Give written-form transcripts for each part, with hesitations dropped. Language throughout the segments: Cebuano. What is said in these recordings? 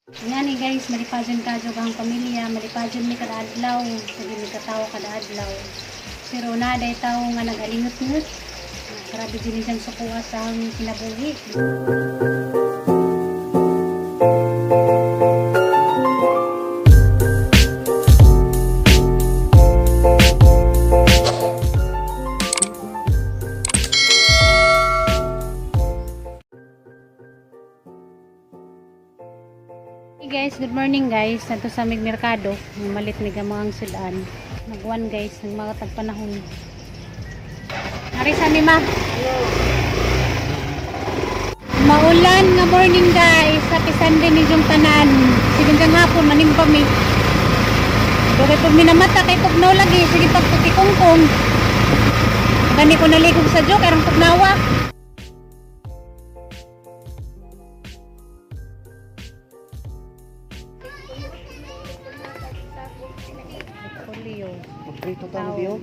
Ngani guys, malipadyon kadyo ang pamilya, malipadyon mi kada adlaw, sige mi katawa kada adlaw. Pero naday tawo nga nagalingot-ngot. Grabe din siyang sukuha sa ang kinabuhi. Hey guys, good morning guys. Nandito sa aming merkado. Malit ni gamo ang sudan. Nagwan guys, ng mga tagpanahon. Ari sa mi ma. Maulan nga morning guys. Happy Sunday ni Jung tanan. Sige dyan hapon maning pa mi. Dugay pag minamata kay tugnaw lagi. Sige pagputi kongkong. Gani ko naligog sa joke karong tugnawa. Polio. Magprito tang biyo.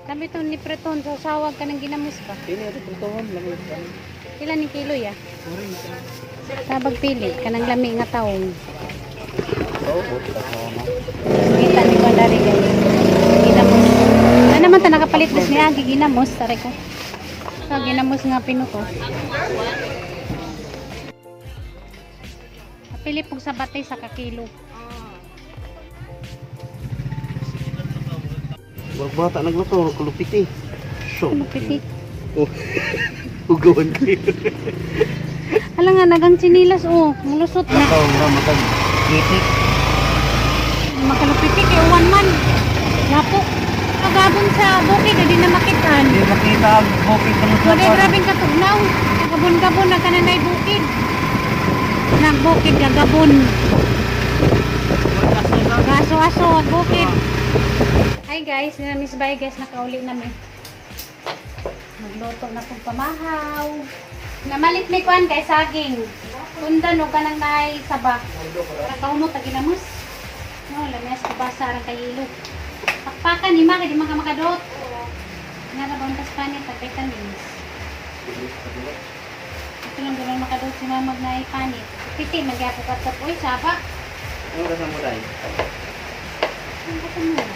Kami to ni Preton sa sawag ka ng ginamos ba? Pili ato pritohon lang yun. Ilan ni kilo ya? Tabag pili kanang lami nga taong. Oo, oh, na. Kita ni ko dari guys. Ginamos. Ano naman ta nakapalit bis niya agi ginamos tare ko. Sa ginamos nga pinuto. Pili pug sa batay sa kakilo. Wag bata nagluto, kulupiti. So. Ano piti? Oh. Ugawan kayo. Hala nga nagang chinilas oh, mulusot na. Nakaw nga matag kitik. Makalupiti kay uwan man. Yapo. Kagabon sa bukid di na makitaan. Hindi makita ang bukid ng Wala grabing katugnaw. Gabon-gabon na kananay bukid. Nagbukid gagabon. Gaso-aso ang bukid. Hi guys, nina Miss Bay guys, nakauli namin. Magluto na kong pamahaw. Namalit may kuan kay saging. Tundan og kanang naay saba. Para kahumot ang ginamos. No, lames ko basa arang kay ilo. Pakpakan ni ma kay di man ka makadot. Nga ra bang tas panit at vitamins. Ito lang gano'n makadot si mama na panit. Piti, magyako ka sa uy, saba. Ano ka sa muday? Ano ka sa mura?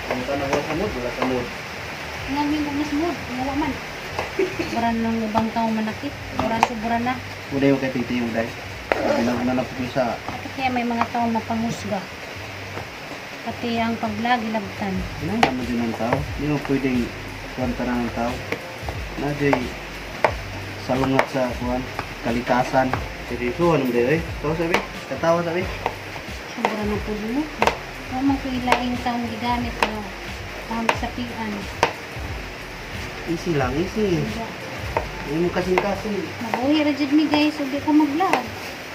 Ano ka na wala sa mood? Wala sa mood. Ngamin ko mas mood, ngawa man. Sobra ng ibang tao manakit. Sobra sobra na. Muday yung kay titi yung day. Binag na napupi sa Bakit kaya may mga tao mapanghusga? Pati ang pag-vlog, ilabtan. Ano naman din ang tao? Hindi mo pwedeng kuwan tanan ng tao. Na di salungat sa kuwan, kalikasan. Seryoso, ano mo di eh? Tawa sabi? Katawa sabi? Sobra na po mo. Huwag mong kuilaing taong gigamit no. Ang sapian. Easy lang, easy. Diba? Hindi mo kasing-kasing. Mabuhi ra jud mi guys, ug di ko mag-vlog.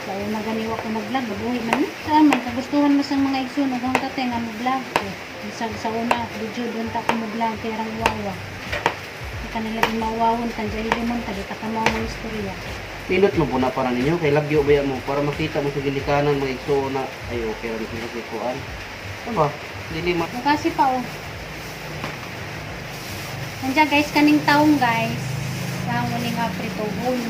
Kaya maganiwa ko mag-vlog, mabuhi man ni. Saan man kagustuhan mo sa mga igsoon ug ang tatay nga mo-vlog ko. Bisag sa una video doon ta ko mo-vlog kay rang wawa. Di kanila di mawawon tan dyan mo ta di ta ka mao mga istorya. Pinot mo po na para ninyo, kay lagyo ba mo para makita mo sa gilikanan mga igsoon na ay okay ra ni sa kuan. Diba? Dili ma Kasi pa oh. Nandiyan guys kaning taong guys. Sa muni nga pritohon.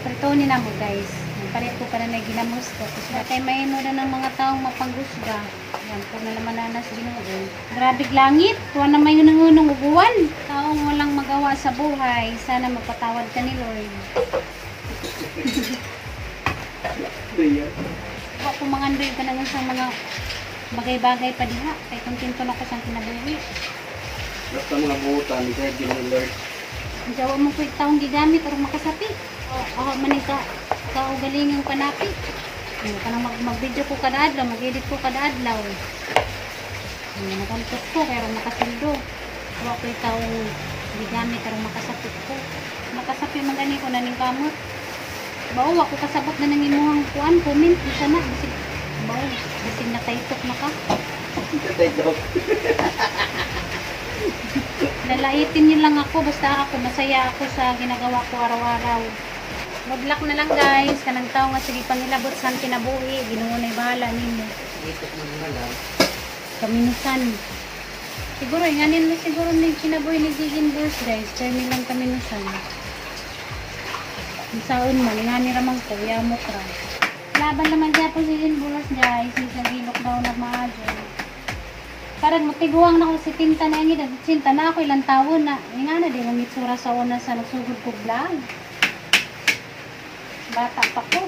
Pritohon ni namo guys. Palit ko para na ginamos tapos kay mahimo na ng mga taong mapanghusga. Yan po na naman nanas Ginoo. Grabe langit, tuwa na may unang uguan. Taong walang magawa sa buhay, sana mapatawad ka ni Lord. Wa ko mangandoy ka na sa mga bagay-bagay pa diha. Kay kontento na ko sa kinabuhi. Basta mga buutan, di kaya ni Lord. Ang jawa mo ko taong gigamit aron makasapi. O man ka kaugalingang panapi. Ano kanang mag-video ko kada adlaw, mag-edit ko kada adlaw. Ano nagantos ko kay aron makasildo. Wa ko'y taong gigamit aron makasapi ko. Makasapi man gani ko na ning kamot. Bao ako kasabot na nang imuhang kuan comment isa na bisig bao bisig na taytok na ka. Tatay dog. Lalaitin niyo lang ako basta ako masaya ako sa ginagawa ko araw-araw. Good luck na lang guys. Kanang tao nga sige pangilabot sa kinabuhi. Ginoo na'y bahala nimo. Itok mo na lang. Kaminusan. Siguro inganin na siguro ni kinabuhi ni Gigin Boss guys. Kaya lang kaminusan. Saon man, nga ni ramang ko, yamok ra. Laban naman gyapon si Jean Bulos, guys, sa gilok daw nagmaadyo. Parang mutiguang na ko si Tinta na ang edad. Tinta na ako ilang taon na. Nga na, di mo mitsura sa una sa nagsugod ko vlog. Bata pa ko.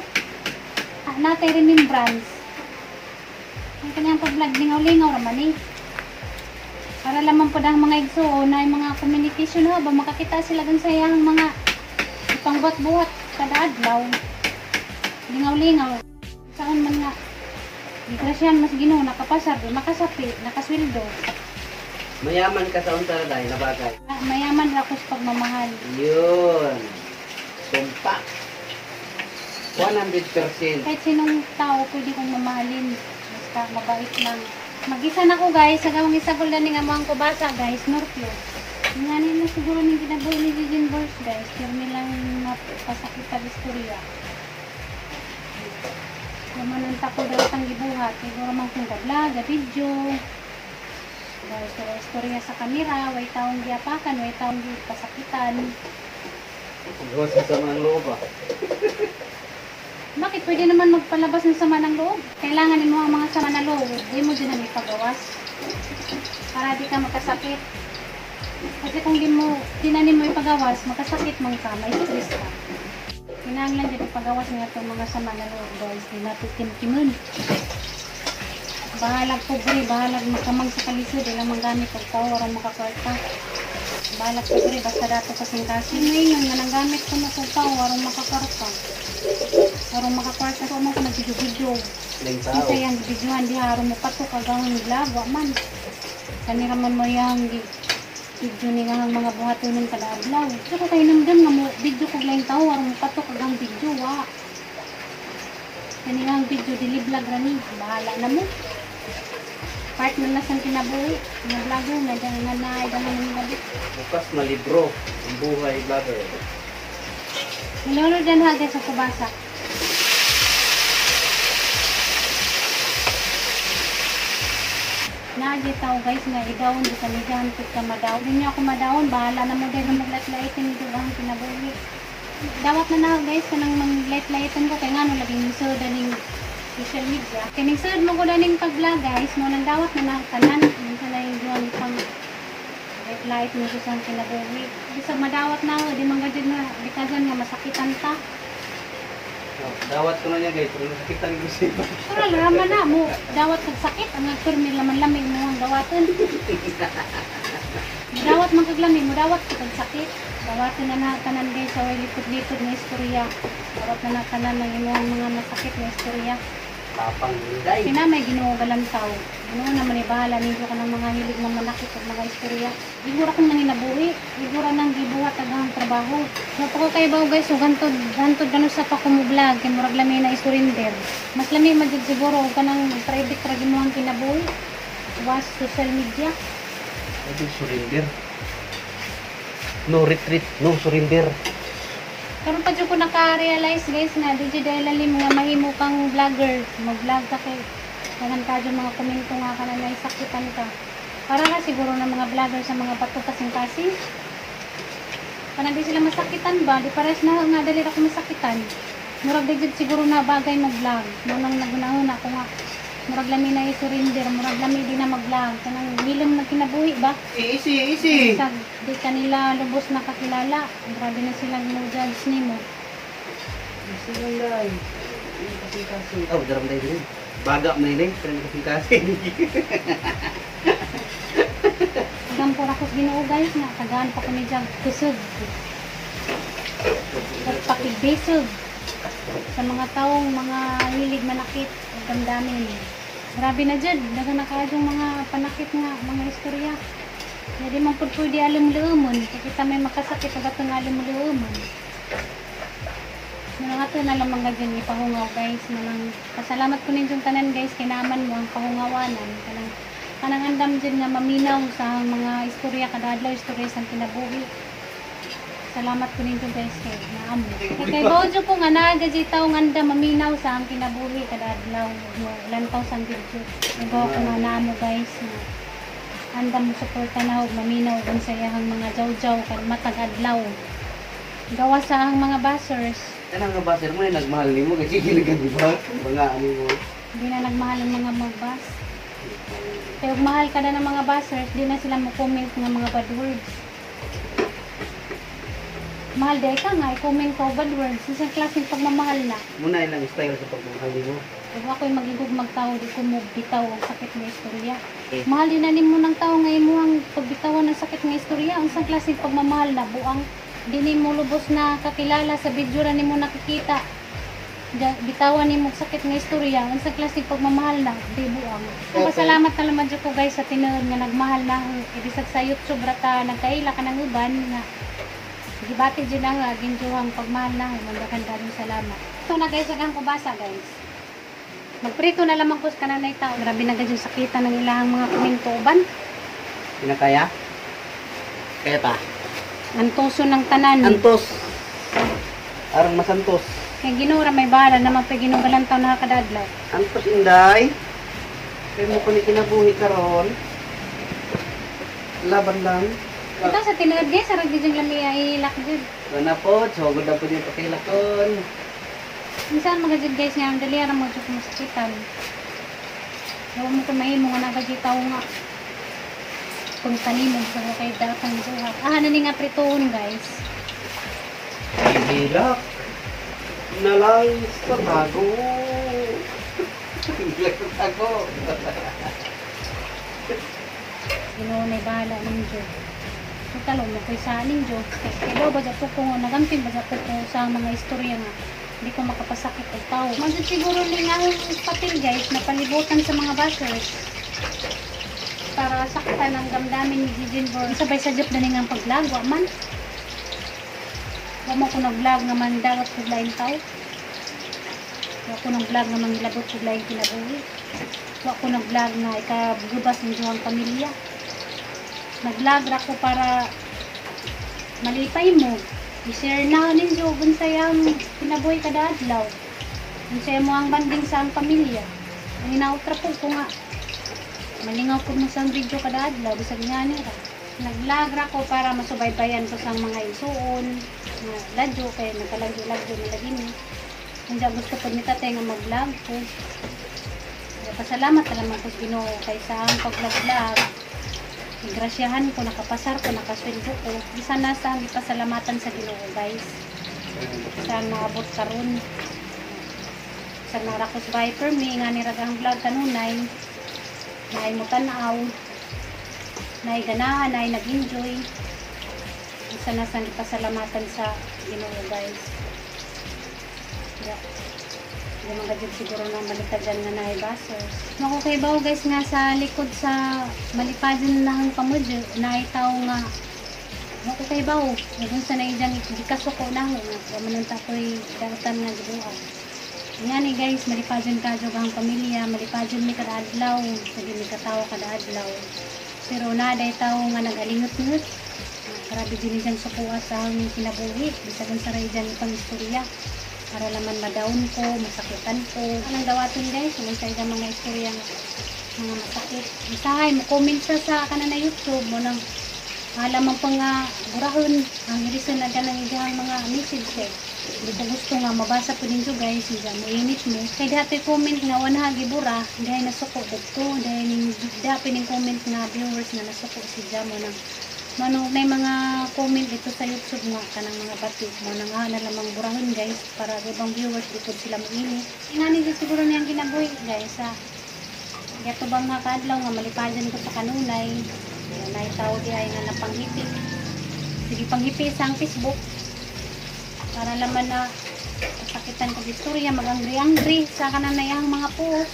Ah, natay remembrance. Ang kanyang pag-vlog, lingaw-lingaw raman eh. Para lamang po ang mga igsuo na yung mga communication ha, ba makakita sila dun sa iyang mga pangbuhat-buhat kada adlaw. Lingaw-lingaw. Saan man nga. Di mas Ginoo nakapasar, di makasapi, nakasweldo. Mayaman ka sa unta na dahil na bagay. Ah, mayaman ra ko sa pagmamahal. Yun. Tumpak. 100%. Kahit sinong tao pwede kong mamahalin. Basta mabait lang. Mag-isa na ko, guys. Sa gawang isa ko lang nga mga kubasa, guys. Norpyo. Nga nila siguro ning kinabuhi ni Jijin Bors, guys. Pirmi lang napasakit ang istorya. Laman ang tako daw ang gibuhat. Siguro man kung ga-vlog, ga-video. Guys, pero istorya sa kamera, way taong giapakan, way taong gipasakitan. Gawas sa sama ng loob ah. Bakit? Pwede naman magpalabas ng sama ng loob. Kailangan mo ang mga sama ng loob. Hindi mo din ang ipagawas. Para di ka makasakit. Kasi kung di mo, tinanim mo ipagawas, makasakit man ka, may stress ka. Kinahanglan din ipagawas nga itong mga sama ng loob, guys. Di natin kimkimun. Bahalag pobre, bahalag makamang sa kalisod, ilang manggamit og tao, aron makakwarta. Bahalag pobre, basta dato kasing-kasing. Ngayon, nga nanggamit ko na kog tao, aron makakwarta. Aron makakwarta ko mo ko nagvideo-video. Ling tao. Kinsa yang videohan diha aron mo patok agahon vlog wa man. Kanira man mo yang video ni nga ang mga buhatonon kada adlaw. So ko kay namdam nga mo video kog laing tao aron mo patok agang video wa. Kani nga ang video dili vlog ra ni. Bahala na mo. Part na na sang kinabuhi nga vlogger nga dyan nga naay dangan ng mga Bukas na libro. Ang buhay vlogger. Nilolo dyan ha guys sa kubasa. Naagi tao, guys, nga idawon di kanila hantod ka madaon. Di niyo ako madaon, bahala na mo dahil maglait-laitin dito ang kinabuhi. Dawat na na guys kanang maglait-laitin ko kay ngano laging misod daning social media. Kining sud mo ko daning pag-vlog, guys, mo nang dawat na na tanan minsan na yung duwang pang lait-lait mo sa kinabuhi. Bisag madawat na ako, di man gajud nga bitagan nga masakitan ta. Oh, dawat ko na niya guys. Pero nasakitan ko siya. Pero laman na mo, dawat kag sakit, ang nagpirmi laman lami mo ang dawaton. Dawat man kag lami mo, dawat kag sakit. Dawaton na na tanan, guys, sa way likod-likod nga istorya. Dawat na na tanan ng imong mga masakit nga istorya. Tapang inday. Kina may Ginoo galantaw. Ginoo naman ay bahala ninyo ka ng mga hilig nga manakit ug mga istorya. Igura kong nanginabuhi, igura nang gibuhat ang trabaho. So ko kay bawo, guys, so gantod gantod gano sa pa ko mo vlog kay murag lami na isurrender. Mas lami man jud siguro og kanang private ra gimo ang kinabuhi. Was social media. Sabi surrender. No retreat, no surrender. Karon pa jud ko naka-realize, guys, nga di jud dahil lalim nga mahimo kang vlogger, mag-vlog ka kay daghan ka jud mga komento nga kana na sakitan ka. Para ka siguro ng mga vlogger sa mga bato kasing-kasing. Kanang di sila masakitan ba, di pares na nga dali ra ko masakitan. Murag di jud siguro na bagay mag-vlog. Mo nang nagunahon ako nga murag lami na i-surrender, murag lami di na mag-vlog. Kanang hilom na kinabuhi ba? Easy, easy. Sa di kanila lubos nakakilala. Grabe na silang mo judge nimo. Easy lang guys. Kasing-kasing. Oh, daram tayo din. Baga man yun eh. Pero kasing-kasing. Gampor ako sa Ginoo, guys, nga tagaan pa ko ni Jag kusog. At pakigbisog sa mga taong mga hilig manakit ug damdamin. Grabe na jud, daghan na kaayong mga panakit nga mga istorya. Hindi man pud pwede alam-luomon, kay kita may makasakit ug atong alam-luomon. Mga to na lamang nga dyan ipahungaw, guys. Manang pasalamat ko ninyong tanan, guys, kay naaman mo ang kahungawanan kanang kanang andam dyan nga maminaw sa mga istorya kada adlaw, istorya sa kinabuhi. Salamat ko ninyo, guys, kay naamo. Kay kay ko nga naa gadi tawo nga andam maminaw sa ang kinabuhi kada adlaw mo lantaw sa video. Ibaw ko nga naamo, guys, na andam mo suporta na og maminaw ug sa iyang mga jawjaw kan matag adlaw. Gawa sa ang mga bashers. Kanang nga baser mo nagmahal nimo kay sige lang di ba? Mga ani mo. Hindi na nagmahal ang mga magbas. Kaya kung mahal ka na ng mga bashers, di na sila mo-comment ng mga bad words. Mahal di ka nga, i-comment ka og bad words. Isang klaseng pagmamahal na. Muna ilang style sa pagmamahal nimo. Kung ako'y magigug magtao, di ko mo bitaw ang sakit nga istorya. Okay. Mahal din na nimo ng tao nga imuhang pagbitawan ng sakit nga istorya. Ang isang klaseng pagmamahal na buang di nimo lubos na kakilala sa video ra nimo nakikita. Bitawan nimo og sakit nga istorya. Ang isang klaseng pagmamahal na di buang. Okay. Pasalamat na naman jud ko guys sa tinuod nga nagmahal na ako. Ibisag sa YouTube ra ta nagkaila ka ng uban nga gibati jud ang ginjuhang pagmahal na ako. Mandakan daghang salamat. Ito na guys, agang kubasa guys. Magprito na lamang ko sa kananay tao. Grabe na gadyo sakitan ng ilahang mga komento uban. Kinakaya? Kaya ta. Antuso ng tanan. Antos. Aron masantos. Kay Ginoo ra may bahala naman pag Ginoo galantaw nakakadadlaw. Antos inday. Kay mo kuni kinabuhi karon. Laban lang. Ito sa tinuod guys, sarag di jud lami ay ilak jud. Wala po, sugod na po yung pakilakon. Minsan mga jud guys nga ang dali ra mo jud masakitan. Wa mo ko mahimo nga nagadyo tao nga kung tanimog sa kay datang buhat. Ah, na ni nga pritoon guys. Hilak na lang sa tago. Hilak sa tago. Ginoo may bahala ninyo. Total, mo ko'y sa ninyo. Kay daw ba po ko nagampin ba po ko sa mga istorya nga hindi ko makapasakit og tao. Magud siguro ni nga ang papel guys na palibutan sa mga bashers para saktan ang damdamin ni Gigi Bor. Sabay sa jop na ni nga ang pag-vlog, wa man. Wa mo ko nag-vlog nga man dagat kog laing tao. Wa ko nag-vlog nga mangilabot kog laing kinabuhi. Wa ko nag-vlog nga ikagubas ng duhang pamilya. Nag-vlog ra ko para malipay mo. I-share na ninyo kung ang kinabuhi kada adlaw. Unsay mo ang banding sa ang pamilya. Ang inautra po ko nga. Malingaw po mo sa ang video kada adlaw bisag nga ni ra. Nag-vlog ra ko para masubaybayan ko sa mga isuon, nga ladyo kay nagkalagyo-lagyo na lagi ni. Kung gusto po ni tatay nga mag-vlog ko. Kaya pasalamat na lamang ko sa Ginoo kay sa ang pag-vlog. Grasyahan ko, nakapasar ko, nakasweldo ko. Isa na sa ang ipasalamatan sa Ginoo guys. Sa ang naabot karon. Sa narakos Viper me nga niragang vlog kanunay. Naay mo tanaw. Naay ganahan, naay nag-enjoy. Isa na sa ang ipasalamatan sa Ginoo guys. Yeah. Hindi mga jud siguro na malikajan nga naay basers. Mako kay bawo guys nga sa likod sa malipadin na ang pamudyo naay tawo nga mako kay bawo kung sa naay dyan gikasuko na ho nga wa man ang takoy dautan nga gibuhat. Nga ni guys, malipadyon ka jud ang pamilya, malipadyon mi kada adlaw, sige mi katawa kada adlaw. Pero naday tawo nga nagalingot-ngot. Grabe din dyan sukuha sa aming kinabuhi, bisag unsa ra dyan ipang istorya para laman ma-down ko, masakitan ko. Anong dawaton guys? Kung sa ibang mga istorya nga mga masakit. Usahay, mo comment sa kanan na YouTube mo nang alam mo pa nga burahon ang reason na ganang iyang mga message eh. Hindi ko gusto nga mabasa po ninyo guys, hindi mo init mo. Kay dati comment nga wala gibura, dahil nasuko dagto, dahil ning dati ning comment nga viewers nga nasuko si Jamo nang Mano may mga comment dito sa YouTube nga kanang mga bati mo nang na lamang burahon guys para sa ibang viewers di pud sila mainit. Ingani jud siguro niyang kinabuhi guys sa Gato bang nga kaadlaw nga malipadan ko sa kanunay. Nay tao di ay nga napanghipi. Sige panghipi sa ang Facebook para laman na kasakitan ko istorya mag-angry-angry sa kanan na iyang mga post.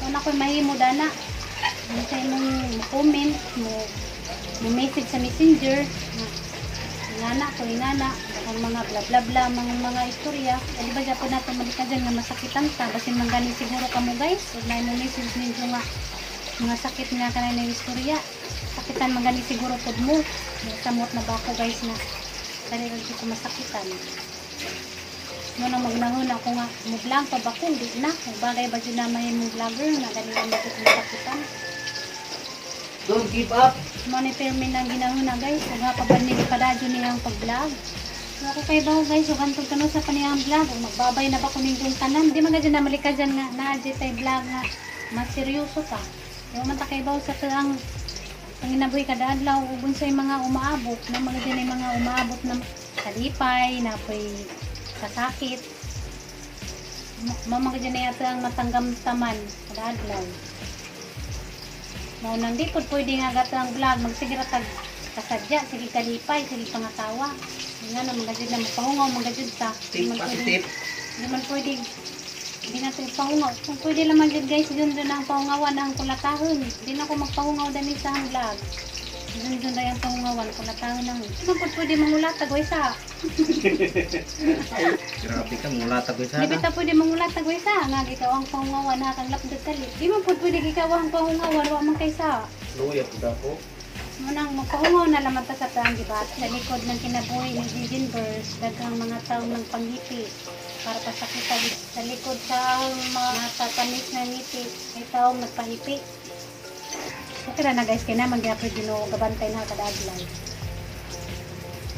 Wala ko'y mahimo dana. Ano sa imong mo comment mo mo message sa messenger nga ingana ko ingana ang mga bla bla bla mga istorya. Eh, di ba dyan nato malika dyan nga masakitan ta basin man gani siguro kamo guys ug may mo message ninyo nga mga sakit nga kanay na istorya sakitan man gani siguro pod mo. Samot na ba ako guys na dali ra jud ko masakitan mo nang magnahon ako nga mo vlog pa ba ko di na kung bagay ba jud na may mo vlogger nga gani ang bakit masakitan. Don't give up. Mo ni pirmi na ginahuna, guys. Ug hapaban ni gipadadyo niyang pag-vlog. So, ako kay bawo, guys, ug hantod kano sa paniyang vlog, ug magbabay na ba ko ninyong tanan. Di man ka dyan na malika dyan nga naa dyan tay vlog nga mas seryoso ta. Di man ta kay bawo sa ang panginabuhi kada adlaw ug unsay mga umaabot na mga dyan ay mga umaabot na kalipay, na po'y kasakit. Mao man dyan ay ato ang matanggamtaman kada adlaw. Mao nang di pud pwede nga gato ang vlog magsigira tag kasadya, sige kalipay, sige pangatawa. Nga na mga jud na mapahungaw mga jud ta. Di Think man pwede, positive. di man pwede di natin pahungaw. Kung pwede naman jud, guys, yun dun ang pahungawan ang kulatahon. Di na ako magpahungaw dani sa ang vlog. Dun dun na yung pahungawan, kulatahon ang. Di man pud pwede mangulatag o isa. Grabe ka, mula tagoy Di sana. ba ta pwede mangulatag o isa? Nga ikaw ang pahungawan na kang lapdog kali. Di man pud pwede ikaw ang pahungawan, wa man kaysa. Luya po dako. Munang magpahungaw na lamang ta sa taang, di ba? Sa likod ng kinabuhi ni Giginverse, daghang mga taong ng panghipi para pasakita sa likod sa mga matatamis na ngiti ay taong nagpahipi. Okay na na, guys, kaya naman gyapon Ginoo gabantay na kada adlaw.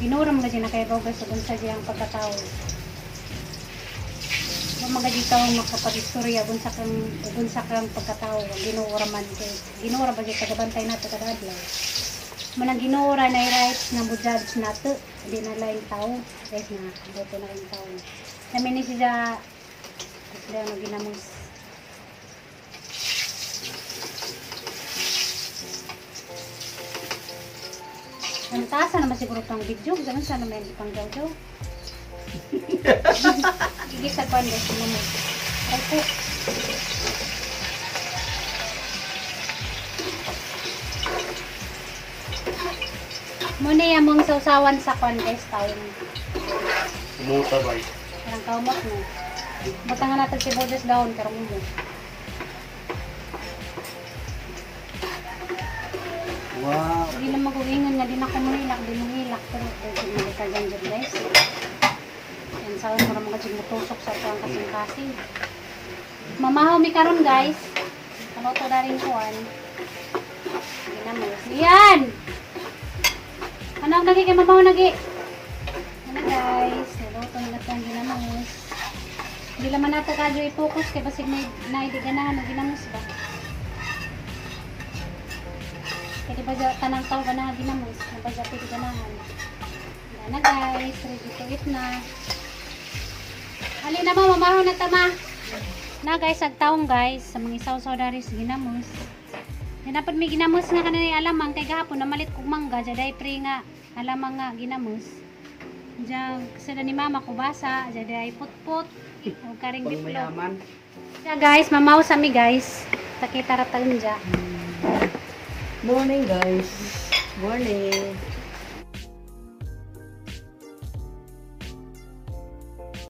Ginoo ra mga ginakaibaw, guys, ug unsa diyang pagkatao. Kung mga di tao makapag-istorya ug unsa kang pagkatao, ang Ginoo ra man kay Ginoo ra ba gyud tagabantay nato kada adlaw. Manang Ginoo ra na rights na mo judge nato, hindi na laing tao. Guys, na boto na yung tao. Kami ni siya sila maginamos. Ang taas na naman siguro pang video. Ganun sana may pang daw. Gigi sa kwan, guys, ginamos. Ay po. Muna yung mong sausawan sa kwan, guys, taon. Umuta ba? Parang kaumot no. Butangan natin si Bojas down karong mo. Wow. Hindi na mag-uingan nga din ako muhilak, di muhilak pero pwede na ka dyan dyan, guys. Yan sawon mo naman kasi mutusok sa tuwang kasing-kasing. Mamahaw mi karon, guys. Kaloto na rin kuan. Ginamos. Yan! Ano ang nagi kay mamahaw nagi? Ano, guys, naluto na natin ang ginamos. Hindi laman nato kadyo i-focus kay basig may naidi ganahan og ginamos ba. Kaya di ba dya, tanang tao ganahan ginamos, na ba dya pwede ganahan. Wala na, guys, ready to eat na. Alin na mo, mamahaw na tama. Na guys, agtaong, guys, sa mga isaw-saw dari sa ginamos. Di dapat may ginamos nga kanay alamang kay gahapon namalit kog mangga jaday pre nga alamang nga ginamos. Diyan sila ni mama ko basa, jaday putput o karing Pang biplog. mayaman. Ya guys, mamaw sa mi, guys. Takita ra taon dya. Morning, guys. Morning.